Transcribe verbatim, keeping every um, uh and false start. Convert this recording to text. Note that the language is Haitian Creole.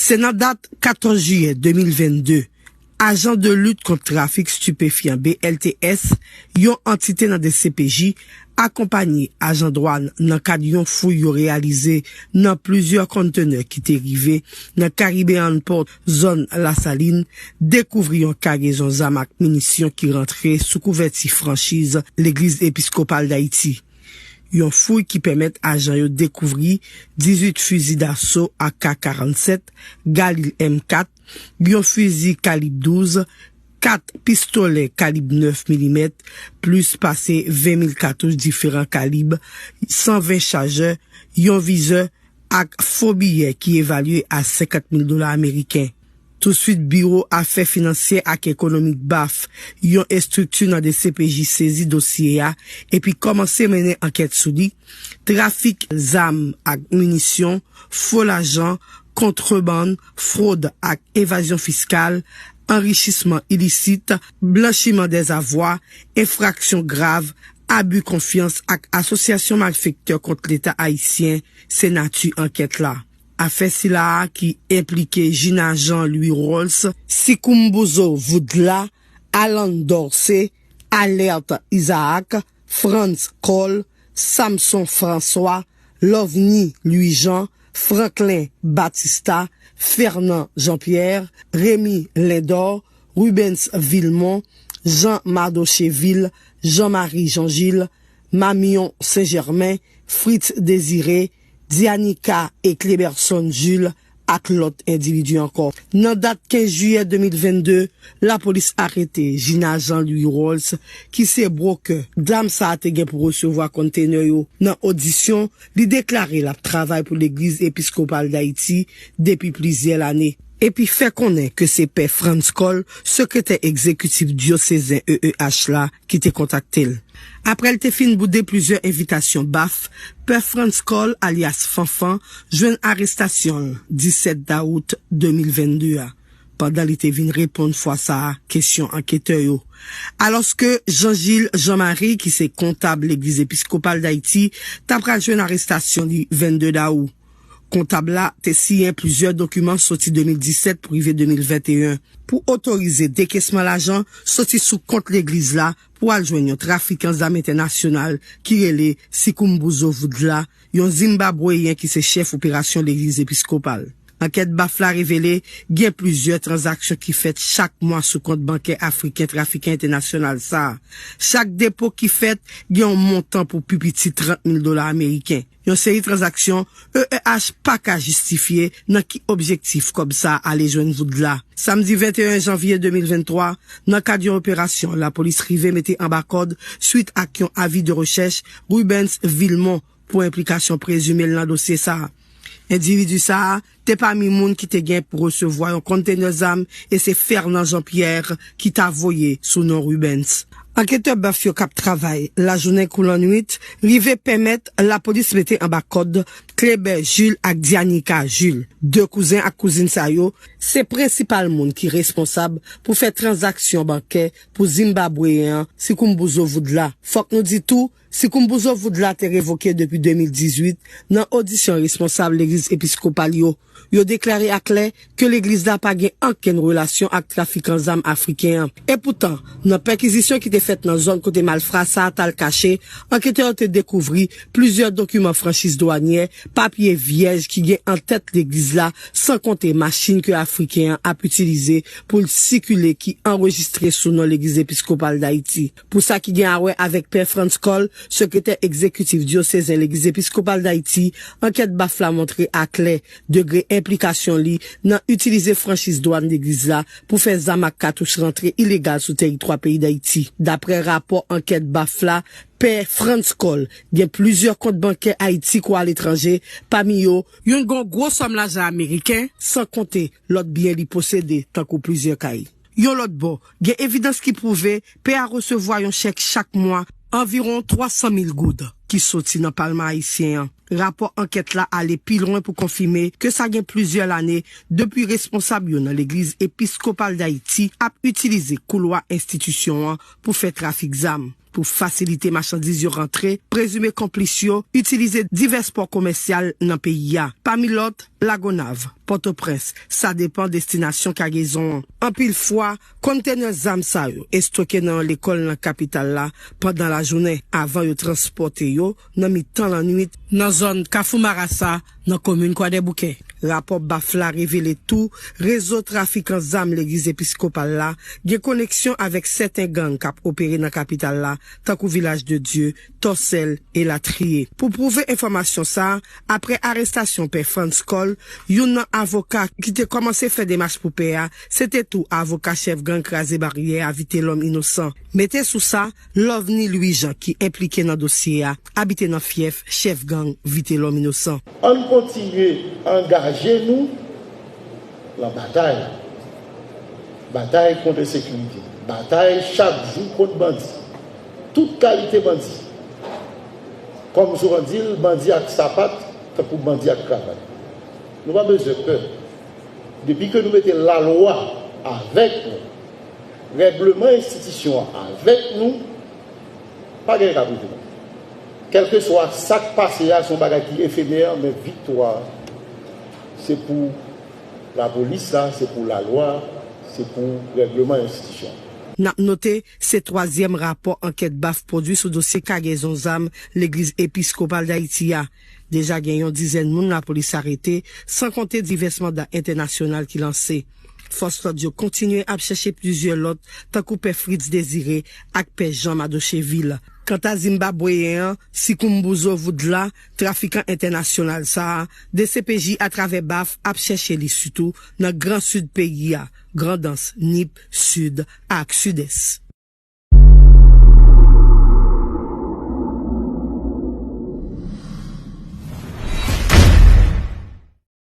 Se nan dat katòz jiyè de mil vennde, ajan de lit kont trafik stipefyan, B L T S, yon antite nan D C P J, akonpanye ajan dwàn nan kad yon fouy yo reyalize nan plizyè kontenè ki te rive nan Caribbean Port, zòn Lasalin, dekouvri yon kagezon zam ak minisyon ki rantre sou kouvèti franchiz Legliz Episkopal Dayiti. Yon fouy ki pèmèt ajan yo dekouvri dizuit fizi daso A K karannsèt, Galil M kat, yon fizi kalib douz, kat pistolè kalib nèf milimèt, plis pase ven mil katouch diferan kalib, san ven chajè, yon vizè ak fo biyè ki evalye a senkant mil dola ameriken. Touswit, Biwo Afè Finansyè ak Ekonomik baf, yon estrikti nan D C P J, sezi dosye a epi kòmanse mennen ankèt sou li: trafik zam ak minisyon, fo lajan, kontrebann, fwod ak evazyon fiskal, anrichisman ilisit, blanchiman dèzavwa, enfraksyon grav, abi konfyans ak asosyasyon malfektè kont Leta ayisyen, se nati ankèt la. Afè sila a ki enplike Gina Jean Louis Rolls, Sikhumbuzo Voodla, Alan Dorcé, Alerte Isaac, Frantz Cole, Samson François, Lovny Louis Jean, Franklin Batista, Fernand Jean Pierre, Rémy Lindor, Rubens Vilmont, Jean Mardoché Ville, Jean Marie Jean Gilles, Mamion Saint Germain, Fritz Désiré, Dianica et Cléberson Jules ak lòt endividi ankò. Nan dat kenz jiyè de mil vennde, lapolis arete Gina Jean Louis Rolls, ki se bwokè dam sa a te gen pou resevwa kontenè yo. Nan odisyon, li deklare l ap travay pou Legliz Episkopal Dayiti depi plizyè lane, epi fè konnen ke se Pè Frantz Cole, sekretè egzekitif dyosezen E E H la, ki te kontakte l. Apre l te fin boude plizyè envitasyon baf, Pè Frantz Cole, alyas Fanfan, jwenn arestasyon l disèt dawout de mil vennde a, pandan li te vin reponn fwa sa a kesyon anketè yo. Alòske Jean Gilles Jean Marie, ki se kontab Legliz Episkopal Dayiti, ta pral jwenn arestasyon li vennde dawou. Kontab la te siyen plizyè dokiman soti de mil disèt pou rive de mil venteyen pou otorize dekesman lajan soti sou kont legliz la pou al jwenn yon trafikan zam entènasyonal ki rele Sikhumbuzo Voodla, yon Zimbabweyen ki se chèf operasyon Legliz Episkopal. Ankèt baf la revele gen plizyè tranzaksyon ki fèt chak mwa sou kont bankè afriken trafikan entènasyonal sa a. Chak depo ki fèt gen yon montan pou pi piti trant mil dola ameriken. Yon seri tranzaksyon E E H pa ka jistifye nan ki objektif kòb sa a ale jwenn Voodla. Samdi venteyen janvye de mil venntwa, nan kad yon operasyon, lapolis rive mete anba kòd swit ak yon avi de rechèch Rubens Vilmont pou enplikasyon prezime l nan dosye sa a. Endividi sa a te pami moun ki te gen pou resevwa yon kontenè zam, e se Fernand Jean Pierre ki ta voye sou non Rubens. Anketè baf yo k ap travay lajounen kou lannwit rive pèmèt lapolis mete anba kòd Kléber Jules ak Dianica Jules. De kouzen ak kouzin sa yo se prensipal moun ki responsab pou fè tranzaksyon bankè pou Zimbabweyen an, Sikhumbuzo Voodla. Fòk nou di tou, Sikhumbuzo Voodla te revoke depi de mil dizuit nan odisyon responsab legliz episkopal yo. Yo deklare aklè ke legliz la pa gen ankenn relasyon ak trafikan zam afriken an. Epoutan, nan pèkizisyon ki te fèt nan zòn kote malfra sa a t al kache, anketè yo te dekouvri plizyè dokiman franchiz dwanyè, papye vyèj ki gen antèt legliz la, san konte machin ke Afriken an ap itilize pou l sikile ki anrejistre sou non Legliz Episkopal Dayiti. Pou sa ki gen a wè avèk Pè Frantz Cole, sekretè egzekitif dyosezen Legliz Episkopal Dayiti, ankèt baf la montre aklè degre enplikasyon li nan itilize franchiz dwàn legliz la pou fè zam ak katouch rantre ilegal sou tèritwa peyi Dayiti. Daprè rapò ankèt baf la, Pè Frantz Cole gen plizyè kont bankè Ayiti kou aletranje, pami yo, youn gen yon gwo sòm lajan ameriken, san konte lòt byen li posede, tankou plizyè kay. Yon lòt bò, gen evidans ki pwouve pè a resevwa yon chèk chak mwa, anviwon twa san mil goud, ki soti nan Palman ayisyen an. Rapò ankèt la ale pi lwen pou konfime ke sa gen plizyè lane depi responsab yo nan Legliz Episkopal Dayiti ap itilize koulwa enstitisyon an pou fè trafik zam. Pou fasilite machandiz yo rantre, prezime konplis yo itilize divès pò komèsyal nan peyi a, pami lòt, Lagonav, Pòtoprens, sa depan destinasyon kagezon an. Anpil fwa, konntenè zam sa yo estoke nan yon lekòl nan kapital la pandan lajounen, avan yo transpòte yo nan mitan lannwit nan zòn Kafou Marasa, nan komin Kwadèboukè. Rapò baf la revele tou rezo trafikan zam legliz episkopal la gen koneksyon avèk sèten gang k ap opere nan kapital la, tankou Vilaj de Dye, Tòsèl, elatriye. Pou pwouve enfòmasyon sa a, apre arestasyon Pè Frantz Cole, youn nan avoka ki te kòmanse fè demach pou pè a, se te tou avoka chèf gang Kraze Baryè a, Vitelòm Inosan. Mete sou sa, Lovny Louis Jean, ki enplike nan dosye a, abite nan fyèf chèf gang Vitelòm Inosan. Ann kontinye angaje nou nan batay. Batay kont ensekirite. Batay chak jou kont bandi. Tout kalite bandi. Kòm souvan di l, bandi ak sapat, tankou bandi ak kravat. Nou pa bezwen pè. Depi ke nou mete lalwa avèk nou, règleman enstitisyon an avèk nou, pa gen ka prive nou. Kèlkeswa sa k pase a, se yon bagay ki efemè, men viktwa, se pou lapolis la, se pou lalwa, se pou règleman enstitisyon. N ap note, se twazyèm rapò ankèt baf pwodui sou dosye kagezon zam Legliz Episkopal Dayiti a. Deja gen yon dizèn moun lapolis arete, san konte divès manda entènasyonal ki lanse. Fòs lòd yo kontinye ap chèche plizyè lòt, tankou Pè Fritz Désiré ak Pè Jean Madocheville. Kanta Zimbabweyen an, Sikhumbuzo Vudla, trafikan entènasyonal sa a, D C P J atravè baf ap chèche li sitou nan Gran Sid peyi a, Grandans, Nip, Sid ak Sidès.